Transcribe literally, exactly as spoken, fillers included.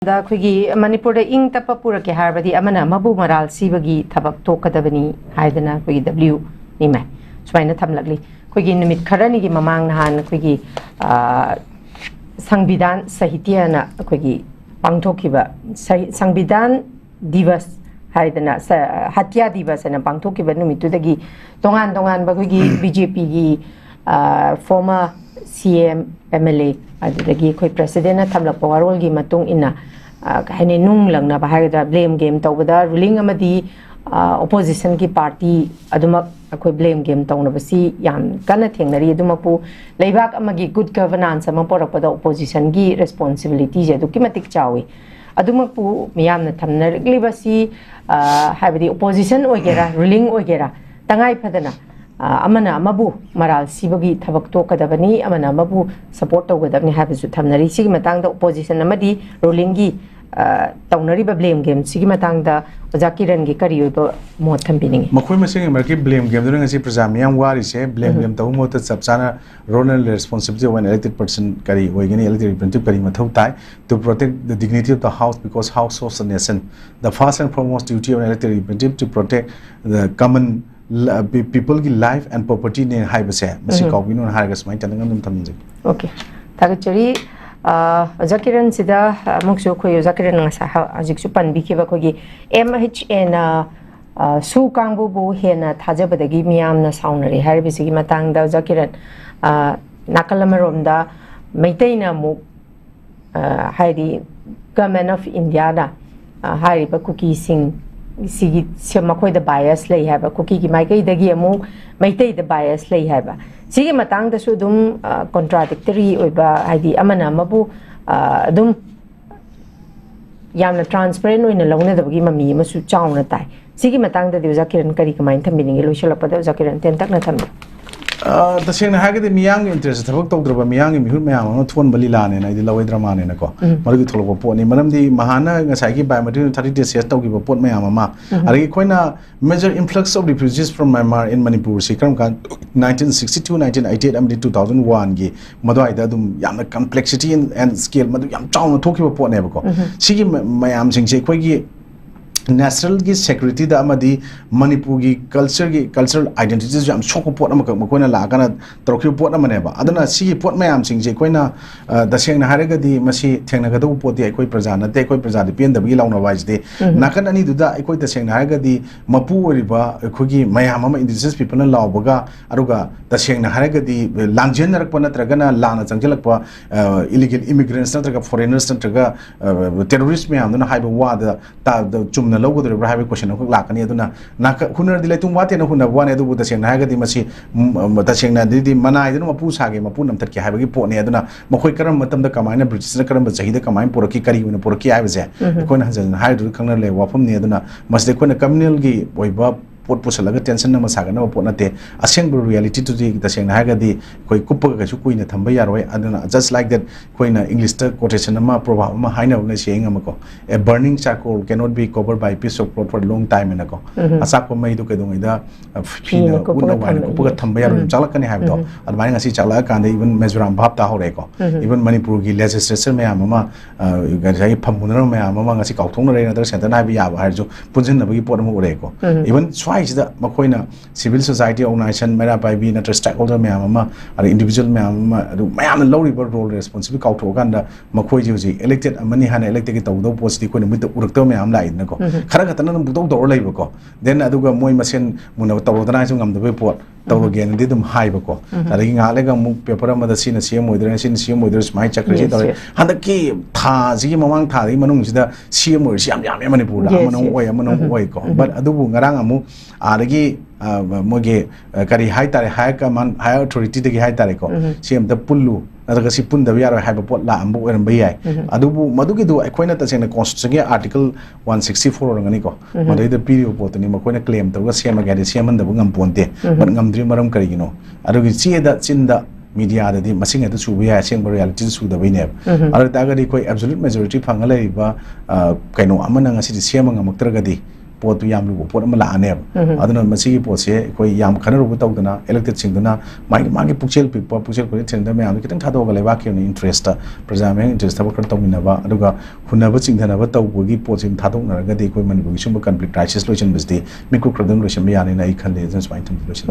ꯑꯩꯈꯣꯏꯒꯤ ꯃꯅꯤꯄꯨꯔꯗ ꯏꯪ ꯇꯞꯄ ꯄꯨꯔꯛꯀꯦ ꯍꯥꯏꯔꯕꯗꯤ ꯑꯃꯅ ꯑꯃꯕꯨ ꯃꯔꯥꯜ ꯁꯤꯕꯒꯤ ꯊꯕꯛ ꯇꯣꯛꯀꯗꯕꯅꯤ ꯍꯥꯏꯗꯅ ꯑꯩꯈꯣꯏꯒꯤ W ꯅꯤꯃꯥꯏ ꯁꯨꯃꯥꯏꯅ ꯊꯝꯂꯛꯂꯤ꯫ ꯑꯩꯈꯣꯏꯒꯤ ꯅꯨꯃꯤꯠ ꯈꯔꯅꯤꯒꯤ ꯃꯃꯥꯡ ꯅꯍꯥꯟ ꯑꯩꯈꯣꯏꯒꯤ, ꯑ, ꯁꯪꯕꯤꯙꯥꯟ ꯁꯥꯍꯤꯇ꯭ꯌꯅ ꯑꯩꯈꯣꯏꯒꯤ ꯄꯥꯡꯊꯣꯛꯈꯤꯕ ꯁ-, ꯁꯪꯕꯤꯙꯥꯟ ꯗꯤꯕꯁ ꯍꯥꯏꯗꯅ, ꯁ-, ꯍꯇ꯭ꯌꯥ ꯗꯤꯕꯁ ꯍꯥꯏꯅ ꯄꯥꯡꯊꯣꯛꯈꯤꯕ ꯅꯨꯃꯤꯠꯇꯨꯗꯒꯤ ꯇꯣꯉꯥꯟ ꯇꯣꯉꯥꯟꯕ ꯑꯩꯈꯣꯏꯒꯤ BJPꯒꯤ, ꯑ, former CM, MLA, ꯑꯗꯨꯗꯒꯤ ꯑꯩꯈꯣꯏ presidentꯅ ꯊꯝꯂꯛꯄ ꯋꯥꯔꯣꯜꯒꯤ ꯃꯇꯨꯡ ꯏꯟꯅ, ꯑ, ꯀꯩ ꯍꯥꯏꯅꯤ, ꯅꯨꯡ ꯂꯪꯅꯕ ꯍꯥꯏꯒꯗ꯭ꯔꯥ, blame game ꯇꯧꯕꯗ ruling ꯑꯃꯗꯤ, ꯑ, oppositionꯒꯤ party ꯑꯗꯨꯃꯛ ꯑꯩꯈꯣꯏ blame game ꯇꯧꯅꯕꯁꯤ ꯌꯥꯝ ꯀꯟꯅ ꯊꯦꯡꯅꯔꯤ꯫ ꯑꯗꯨꯃꯛꯄꯨ ꯂꯩꯕꯥꯛ ꯑꯃꯒꯤ good governance ꯑꯃ ꯄꯣꯔꯛꯄꯗ oppositionꯒꯤ responsibilityꯁꯦ ꯑꯗꯨꯛꯀꯤ ꯃꯇꯤꯛ ꯆꯥꯎꯏ꯫ ꯑꯗꯨꯃꯛꯄꯨ ꯃꯤꯌꯥꯝꯅ ꯊꯝꯅꯔꯛꯂꯤꯕꯁꯤ, ꯑ, ꯍꯥꯏꯕꯗꯤ opposition ꯑꯣꯏꯒꯦꯔꯥ, ruling ꯑꯣꯏꯒꯦꯔꯥ, ꯇꯉꯥꯏ ꯐꯗꯅ, ꯑ, ꯑꯃꯅ ꯑꯃꯕꯨ ꯃꯔꯥꯜ ꯁꯤꯕꯒꯤ ꯊꯕꯛ ꯇꯣꯛꯀꯗꯕꯅꯤ, ꯑꯃꯅ ꯑꯃꯕꯨ support ꯇꯧꯒꯗꯕꯅꯤ ꯍꯥꯏꯕꯁꯨ ꯊꯝꯅꯔꯤ꯫ ꯁꯤꯒꯤ ꯃꯇꯥꯡꯗ opposition ꯑꯃꯗꯤ rulingꯒꯤ, ꯑ, ꯇꯧꯅꯔꯤꯕ blame game ꯁꯤꯒꯤ ꯃꯇꯥꯡꯗ ꯑꯣꯖꯥ ꯀꯤꯔꯟꯒꯤ ꯀꯔꯤ ꯑꯣꯏꯕ ꯃꯣꯠ ꯊꯝꯕꯤꯅꯤꯡꯉꯤ? ꯃꯈꯣꯏ ꯃꯁꯦꯟꯒꯤ ꯃꯔꯛꯀꯤ blame gameꯗꯨꯅ ꯉꯁꯤ ꯄ꯭ꯔꯖꯥ ꯃꯤꯌꯥꯝ ꯋꯥꯔꯤꯁꯦ꯫ Blame game ꯇꯧꯕ ꯃꯍꯨꯠꯇ ꯆꯞ ꯆꯥꯅ role and responsibility of an elected person ꯀꯔꯤ ꯑꯣꯏꯒꯅꯤ, elected representative ꯀꯔꯤ ꯃꯊꯧ ꯇꯥꯏ, to protect the dignity of the house, because house hosts the nation. The first and foremost duty of an elected representative to protect the common, uh, pe-, peopleꯒꯤ life and propertyꯅꯦ ꯍꯥꯏꯕꯁꯦ ꯃꯁꯤ ꯀꯥꯎꯕꯤꯅꯣꯅ ꯍꯥꯏꯔꯒ ꯁꯨꯃꯥꯏꯅ ꯇꯧꯗꯅ ꯑꯗꯨꯝ ꯊꯝꯖꯒꯦ꯫ Okay, ꯊꯥꯒꯠꯆꯔꯤ꯫ ꯑ, ꯑꯣꯖꯥ ꯀꯤꯔꯟ, ꯁꯤꯗ ꯑꯃꯨꯛꯁꯨ ꯑꯩꯈꯣꯏ ꯑꯣꯖꯥ ꯀꯤꯔꯟꯅ ꯉꯁꯥꯏ ꯍ-, ꯍꯧꯖꯤꯛꯁꯨ ꯄꯟꯕꯤꯈꯤꯕ ꯑꯩꯈꯣꯏꯒꯤ MHAꯅ, ꯑ, ꯁꯨ ꯀꯥꯡꯕꯨꯕꯨ ꯍꯦꯟꯅ ꯊꯥꯖꯕꯗꯒꯤ ꯃꯤꯌꯥꯝꯅ ꯁꯥꯎꯅꯔꯦ ꯍꯥꯏꯔꯤꯕꯁꯤꯒꯤ ꯃꯇꯥꯡꯗ ꯑꯣꯖꯥ ꯀꯤꯔꯟ, ꯑ, ꯅꯥꯀꯜ ꯑꯃꯔꯣꯝꯗ ꯃꯩꯇꯩꯅ ꯑꯃꯨꯛ, ꯑ, ꯍꯥꯏꯗꯤ Government of Indiaꯅ, ꯑ, ꯍꯥꯏꯔꯤꯕ ꯀꯨꯀꯤꯁꯤꯡ ꯁꯤꯒꯤ, ꯁꯤ ꯃꯈꯣꯏꯗ bias ꯂꯩ ꯍꯥꯏꯕ, ꯀꯨꯀꯤꯒꯤ ꯃꯥꯏꯀꯩꯗꯒꯤ ꯑꯃꯨꯛ ꯃꯩꯇꯩꯗ bias ꯂꯩ ꯍꯥꯏꯕ, ꯁꯤꯒꯤ ꯃꯇꯥꯡꯗꯁꯨ ꯑꯗꯨꯝ, ꯑ, contradictory ꯑꯣꯏꯕ, ꯍꯥꯏꯗꯤ ꯑꯃꯅ ꯑꯃꯕꯨ, ꯑ, ꯑꯗꯨꯝ ꯌꯥꯝꯅ transparent ꯑꯣꯏꯅ ꯂꯧꯅꯗꯕꯒꯤ ꯃꯃꯤ ꯑꯃꯁꯨ ꯆꯥꯎꯅ ꯇꯥꯏ꯫ ꯁꯤꯒꯤ ꯃꯇꯥꯡꯗꯗꯤ ꯑꯣꯖꯥ ꯀꯤꯔꯟ ꯀꯔꯤ ꯀꯃꯥꯏꯅ ꯊꯝꯕꯤꯅꯤꯡꯉꯤ? ꯂꯣꯏꯁꯤꯜꯂꯛꯄꯗ ꯑꯣꯖꯥ ꯀꯤꯔꯟ ꯇꯦꯟꯇꯛꯅ ꯊꯝꯕꯤꯌꯨ꯫ ꯑ, ꯇꯁꯦꯡꯅ ꯍꯥꯏꯔꯒꯗꯤ ꯃꯤꯌꯥꯝꯒꯤ interest ꯊꯕꯛ ꯇꯧꯗ꯭ꯔꯕ ꯃꯤꯌꯥꯝꯒꯤ ꯃꯤꯍꯨꯠ ꯃꯌꯥꯝ ꯑꯃ ꯊꯣꯛꯍꯟꯕ ꯂꯤꯂꯥꯅꯦꯅ ꯑꯩꯗꯤ ꯂꯧꯋꯦ, dramaꯅꯦꯅꯀꯣ꯫ ꯎꯝ꯫ ꯃꯗꯨꯒꯤ ꯊꯣꯛꯂꯛꯄ ꯄꯣꯠꯅꯤ꯫ ꯃꯔꯝꯗꯤ ꯃꯍꯥꯅ ꯉꯁꯥꯏꯒꯤ biometric thirty days test ꯇꯧꯈꯤꯕ ꯄꯣꯠ ꯃꯌꯥꯝ ꯑꯃ, ꯎꯝ꯫ ꯑꯗꯒꯤ ꯑꯩꯈꯣꯏꯅ major influx of refugees from Myanmar in Manipur ꯁꯤ ꯀꯔꯝ ꯀꯥꯟ, nineteen sixty two, nineteen eighty eight ꯑꯃꯗꯤ two thousand one ꯒꯤ ꯃꯗꯨꯋꯥꯏꯗ ꯑꯗꯨꯝ ꯌꯥꯝꯅ complexity and, and scale ꯃꯗꯨ ꯌꯥꯝ ꯆꯥꯎꯅ ꯊꯣꯛꯈꯤꯕ ꯄꯣꯠꯅꯦꯕꯀꯣ꯫ ꯎꯝ꯫ ꯁꯤꯒꯤ ꯃ-, ꯃꯌꯥꯝꯁꯤꯡꯁꯦ ꯑꯩꯈꯣꯏꯒꯤ nationalꯒꯤ securityꯗ ꯑꯃꯗꯤ ꯃꯅꯤꯄꯨꯔꯒꯤ cultureꯒꯤ, cultural identityꯁꯨ ꯌꯥꯝ ꯁꯣꯛꯄ ꯄꯣꯠ ꯑꯃꯈꯛ ꯃꯈꯣꯏꯅ ꯂꯥꯛꯑꯀꯥꯟꯗ ꯇꯧꯔꯛꯈꯤꯕ ꯄꯣꯠ ꯑꯃꯅꯦꯕ꯫ ꯑꯗꯨꯅ ꯁꯤꯒꯤ ꯄꯣꯠ ꯃꯌꯥꯝꯁꯤꯡꯁꯦ ꯑꯩꯈꯣꯏꯅ, ꯑ, ꯇꯁꯦꯡꯅ ꯍꯥꯏꯔꯒꯗꯤ ꯃꯁꯤ ꯊꯦꯡꯅꯒꯗꯧꯕ ꯄꯣꯠꯇꯤ ꯑꯩꯈꯣꯏ ꯄ꯭ꯔꯖꯥ ꯅꯠꯇꯦ꯫ ꯑꯩꯈꯣꯏ ꯄ꯭ꯔꯖꯥꯗꯤ ꯄꯦꯟꯗꯕꯒꯤ ꯂꯥꯎꯅꯕ ꯍꯥꯏꯁꯤꯗꯤ ꯎꯝ꯫ ꯅꯥꯀꯟ ꯑꯅꯤꯗꯨꯗ ꯑꯩꯈꯣꯏ ꯇꯁꯦꯡꯅ ꯍꯥꯏꯔꯒꯗꯤ ꯃꯄꯨ ꯑꯣꯏꯔꯤꯕ ꯑꯩꯈꯣꯏꯒꯤ ꯃꯌꯥꯝ ꯑꯃ indigenous peopleꯅ ꯂꯥꯎꯕꯒ, ꯑꯗꯨꯒ ꯇꯁꯦꯡꯅ ꯍꯥꯏꯔꯒꯗꯤ ꯂꯥꯟꯖꯦꯟꯅꯔꯛꯄ ꯅꯠꯇ꯭ꯔꯒꯅ ꯂꯥꯟꯅ ꯆꯪꯁꯤꯜꯂꯛꯄ, ꯑ, illegal immigrants ꯅꯠꯇ꯭ꯔꯒ foreigners ꯅꯠꯇ꯭ꯔꯒ, ꯑ, terrorist ꯃꯌꯥꯝꯗꯨꯅ ꯍꯥꯏꯕ ꯋꯥꯗ ꯇꯥ-, ꯗ-, ꯆꯨꯝꯅ ꯂꯧꯒꯗꯧꯔꯤꯕ꯭ꯔꯥ ꯍꯥꯏꯕꯒꯤ question ꯑꯃꯈꯛ ꯂꯥꯛꯀꯅꯤ꯫ ꯑꯗꯨꯅ ꯅꯥꯀ-, ꯍꯨꯟꯅꯔꯗꯤ ꯂꯩꯇꯨꯝ ꯋꯥꯠꯇꯦꯅ ꯍꯨꯟꯅꯕ ꯋꯥꯅꯤ, ꯑꯗꯨꯕꯨ ꯇꯁꯦꯡꯅ ꯍꯥꯏꯔꯒꯗꯤ ꯃꯁꯤ, ꯎꯝ, ꯎꯝ, ꯇꯁꯦꯡꯅ ꯑꯗꯨꯗꯤ ꯃꯅꯥꯏꯗꯨꯅ ꯃꯄꯨ ꯁꯥꯒꯦ, ꯃꯄꯨ ꯅꯝꯊꯠꯀꯦ ꯍꯥꯏꯕꯒꯤ ꯄꯣꯠꯅꯤ꯫ ꯑꯗꯨꯅ ꯃꯈꯣꯏ ꯀꯔꯝꯕ ꯃꯇꯝꯗ, ꯀꯃꯥꯏꯅ, ꯕ꯭ꯔꯤꯇꯤꯁꯅ ꯀꯔꯝꯕ ꯆꯍꯤꯗ ꯀꯃꯥꯏꯅ ꯄꯨꯔꯛꯈꯤ, ꯀꯔꯤ ꯑꯣꯏꯅ ꯄꯨꯔꯛꯈꯤ ꯍꯥꯏꯕꯁꯦ ꯎꯝ꯫ ꯑꯩꯈꯣꯏꯅ ꯍꯟꯖꯟ ꯍꯟꯖꯟ ꯍꯥꯏꯔꯨꯗ꯭ꯔꯒ ꯈꯪꯅ ꯂꯩꯕ ꯋꯥꯐꯝꯅꯤ꯫ ꯑꯗꯨꯅ ꯃꯁꯤꯗ ꯑꯩꯈꯣꯏꯅ communalꯒꯤ ꯑꯣꯏꯕ ꯄꯣꯠ ꯄꯨꯁꯜꯂꯒ tension ꯑꯃ ꯁꯥꯒꯠꯅꯕ ꯄꯣꯠ ꯅꯠꯇꯦ꯫ ꯑꯁꯦꯡꯕ realityꯗꯨꯗꯤ ꯇꯁꯦꯡꯅ ꯍꯥꯏꯔꯒꯗꯤ ꯑꯩꯈꯣꯏ ꯀꯨꯞꯄꯒ ꯀꯩꯁꯨ ꯀꯨꯏꯅ ꯊꯝꯕ ꯌꯥꯔꯣꯏ꯫ ꯑꯗꯨꯅ just like that ꯑꯩꯈꯣꯏꯅ Englishꯇ quotation ꯑꯃ, proverb ꯑꯃ ꯍꯥꯏꯅꯕ ꯂꯩ, saying ꯑꯃꯀꯣ, "A burning charcoal cannot be covered by a piece of cloth for a long time" ꯍꯥꯏꯅꯀꯣ꯫ ꯎꯝ꯫ ꯑꯆꯥꯛꯄ ꯃꯩꯗꯨ ꯀꯩꯗꯧꯉꯩꯗ, ꯑ, ꯐꯤꯅ ꯐꯤꯅ ꯀꯨꯞꯅ ꯀꯨꯞꯄꯒ ꯋꯥꯏꯅ ꯊꯝꯕ ꯀꯨꯞꯄꯒ ꯌꯥꯏ꯫ ꯊꯝꯕ ꯌꯥꯔꯣꯏ, ꯎꯝ꯫ ꯆꯥꯛꯂꯛꯀꯅꯤ ꯍꯥꯏꯕꯗꯣ꯫ ꯎꯝ꯫ ꯑꯗꯨꯃꯥꯏꯅ ꯉꯁꯤ ꯆꯥꯛꯂꯛꯑꯀꯥꯟꯗ even ꯃꯤꯖꯣꯔꯥꯝ ꯚꯥꯞ ꯇꯥꯍꯧꯔꯦꯀꯣ꯫ ꯎꯝ꯫ Even ꯃꯅꯤꯄꯨꯔꯒꯤ legislature ꯃꯌꯥꯝ ꯑꯃ, ꯑ, ꯉꯁꯥꯏꯒꯤ ꯐꯝꯃꯨꯅꯔꯕ ꯃꯌꯥꯝ ꯑꯃ ꯉꯁꯤ ꯀꯥꯎꯊꯣꯛꯅꯔꯦ, ꯅꯠꯇ꯭ꯔꯒ centreꯅ ꯍꯥꯏꯕ ꯌꯥꯕ ꯍꯥꯏꯔꯁꯨ ꯄꯨꯟꯁꯤꯟꯅꯕꯒꯤ ꯄꯣꯠ ꯑꯃ ꯎꯔꯛꯑꯦꯀꯣ꯫ ꯎꯝ꯫ Even ꯁ꯭ꯋꯥꯏꯁꯤꯗ ꯃꯈꯣꯏꯅ civil society organization, ꯃꯩꯔꯥ ꯄꯥꯏꯕꯤ ꯅꯠꯇ꯭ꯔ stakeholder ꯃꯌꯥꯝ ꯑꯃ, ꯑꯗꯩ individual ꯃꯌꯥꯝ ꯑꯃ, ꯑꯗꯨ ꯃꯌꯥꯝꯅ ꯂꯧꯔꯤꯕ role responsibility ꯀꯥꯎꯊꯣꯛꯑꯀꯥꯟꯗ ꯃꯈꯣꯏꯁꯦ ꯍꯧꯖꯤꯛ elected ꯑꯃꯅꯤ ꯍꯥꯏꯅ electedꯀꯤ ꯇꯧꯒꯗꯧꯕ ꯄꯣꯠꯁꯤꯗꯤ ꯑꯩꯈꯣꯏꯅ ꯃꯤꯠꯇ ꯎꯔꯛꯇꯕ ꯃꯌꯥꯝ ꯂꯥꯛꯏꯗꯅꯀꯣ꯫ ꯎꯝ꯫ ꯈꯔ ꯈꯛꯇꯅ ꯑꯗꯨꯝ ꯄꯨꯡꯇꯧ ꯇꯧꯔ ꯂꯩꯕꯀꯣ꯫ Then ꯑꯗꯨꯒ ꯃꯣꯏ ꯃꯁꯦꯟ ꯃꯨꯟꯅ ꯇꯧꯔꯨꯗꯅ ꯍꯥꯏꯁꯨ ꯉꯝꯗꯕꯒꯤ ꯄꯣꯠ, ꯎꯝ꯫ ꯇꯧꯔꯒꯦꯅꯗꯤ ꯑꯗꯨꯝ ꯍꯥꯏꯕꯀꯣ꯫ ꯎꯝ꯫ ꯑꯗꯒꯤ ꯉꯥꯏꯍꯥꯛ ꯂꯩꯒ ꯑꯃꯨꯛ paper ꯑꯃꯗ ꯁꯤꯅ ꯁꯤ ꯑꯃ ꯑꯣꯏꯗꯣꯏꯔꯥ, ꯁꯤꯅ ꯁꯤ ꯑꯃ ꯑꯣꯏꯗꯣꯏꯔꯥ, ꯁꯨꯃꯥꯏꯅ ꯆꯠꯈ꯭ꯔꯦ, ꯁꯤ yes, ꯇꯧꯔꯦ꯫ Yes꯫ ꯍꯟꯗꯛꯀꯤ ꯊꯥꯁꯤꯒꯤ ꯃꯃꯥꯡ ꯊꯥꯗꯒꯤ ꯃꯅꯨꯡꯁꯤꯗ ꯁꯤ ꯑꯃ ꯑꯣꯏꯔꯤꯁꯤ ꯌꯥꯝ ꯌꯥꯝꯃꯦ ꯃꯅꯤꯄꯨꯔꯗ꯫ Yes, ꯑꯃꯅ ꯑꯃꯨꯛ yes꯫ ꯑꯣꯏ, ꯑꯃꯅ ꯑꯃꯨꯛ ꯎꯝ꯫ ꯑꯣꯏꯀꯣ꯫ ꯎꯝ꯫ But ꯑꯗꯨꯕꯨ ꯉꯔꯥꯡ ꯑꯃꯨꯛ ꯑꯥꯗꯒꯤ, ꯑ, ꯃꯣꯏꯒꯤ, ꯑ, ꯀꯔꯤ ꯍꯥꯏꯇꯥꯔꯦ, higher command, higher authorityꯗꯒꯤ ꯍꯥꯏꯇꯥꯔꯦꯀꯣ, ꯎꯝ꯫ ꯁꯤ ꯑꯝꯇ ꯄꯨꯜꯂꯨ, ꯅꯠꯇ꯭ꯔꯒ ꯁꯤ ꯄꯨꯟꯗꯕ ꯌꯥꯔꯣꯏ ꯍꯥꯏꯕ ꯄꯣꯠ ꯂꯥꯛꯑꯝꯕ ꯑꯣꯏꯔꯝꯕ ꯌꯥꯏ꯫ ꯑꯗꯨꯕꯨ ꯃꯗꯨꯒꯤꯗꯨ ꯑꯩꯈꯣꯏꯅ ꯇꯁꯦꯡꯅ constitution ꯒꯤ article one sixty four ꯑꯣꯏꯔꯝꯒꯅꯤꯀꯣ, ꯃꯗꯩꯗ ꯄꯤꯔꯤꯕ ꯄꯣꯠꯇꯨꯅꯤ ꯃꯈꯣꯏꯅ claim ꯇꯧꯔꯒ ꯁꯦꯝꯃꯒꯦ ꯍꯥꯏꯗꯤ ꯁꯦꯝꯍꯟꯗꯕ ꯉꯝꯄꯣꯟꯇꯦ꯫ But ꯉꯝꯗ꯭ꯔꯤ ꯃꯔꯝ ꯀꯔꯤꯒꯤꯅꯣ? ꯑꯗꯨꯒꯤ ꯆꯦꯗ, ꯆꯤꯟꯗ, mediaꯗꯗꯤ ꯃꯁꯤꯡ ꯍꯦꯛꯇ ꯁꯨꯕ ꯌꯥꯏ, ꯑꯁꯦꯡꯕ realityꯗ ꯁꯨꯗꯕꯩꯅꯦꯕ꯫ ꯑꯗꯨ ꯑꯣꯏꯇꯥꯔꯒꯗꯤ ꯑꯩꯈꯣꯏ absolute majority ꯐꯪꯉ ꯂꯩꯔꯤꯕ, ꯑ, ꯀꯩꯅꯣ ꯑꯃꯅ ꯉꯁꯤꯗꯤ ꯁꯦꯝꯕ ꯉꯝꯃꯛꯇ꯭ꯔꯒꯗꯤ ꯄꯣꯠꯇꯨ ꯌꯥꯝ ꯂꯨꯕ ꯄꯣꯠ ꯑꯃ ꯂꯥꯛꯑꯅꯦꯕ꯫ ꯑꯗꯨꯅ ꯃꯁꯤꯒꯤ ꯄꯣꯠꯁꯦ ꯑꯩꯈꯣꯏ ꯌꯥꯝ ꯈꯟꯅꯔꯨꯕ ꯇꯧꯗꯅ, electedꯁꯤꯡꯗꯨꯅ ꯃꯥꯒꯤ, ꯃꯥꯒꯤ ꯄꯨꯛꯆꯦꯜ ꯄꯤꯛꯄ, ꯄꯨꯛꯆꯦꯜ ꯈꯣꯏꯔꯤ ꯊꯤꯟꯗꯕ ꯃꯌꯥꯝꯗꯣ ꯈꯤꯇꯪ ꯊꯥꯗꯣꯛꯑꯒ ꯂꯩꯕꯥꯛꯀꯤ ꯑꯣꯏꯅ interestꯇ, ꯄ꯭ꯔꯖꯥ ꯃꯌꯥꯝꯒꯤ interest ꯊꯕꯛ ꯈꯔ ꯇꯧꯃꯤꯟꯅꯕ, ꯑꯗꯨꯒ ꯍꯨꯟꯅꯕ ꯆꯤꯡꯊꯅꯕ ꯇꯧꯕꯒꯤ ꯄꯣꯠꯁꯤ ꯊꯥꯗꯣꯛꯅꯔꯒꯗꯤ ꯑꯩꯈꯣꯏ ꯃꯅꯤꯄꯨꯔꯒꯤ ꯁꯨꯝꯕ conflict crisis ꯂꯣꯏꯁꯤꯟꯕꯁꯤꯗꯤ ꯃꯤꯀꯨꯞ ꯈꯔꯗ ꯑꯗꯨꯝ ꯂꯣꯏꯁꯤꯟꯕ ꯌꯥꯅꯤꯅ ꯑꯩ ꯈꯜꯂꯤ꯫ ꯑꯗꯨꯅ ꯁꯨꯃꯥꯏꯅ ꯊꯝꯖ-, ꯂꯣꯏꯁꯤꯟ-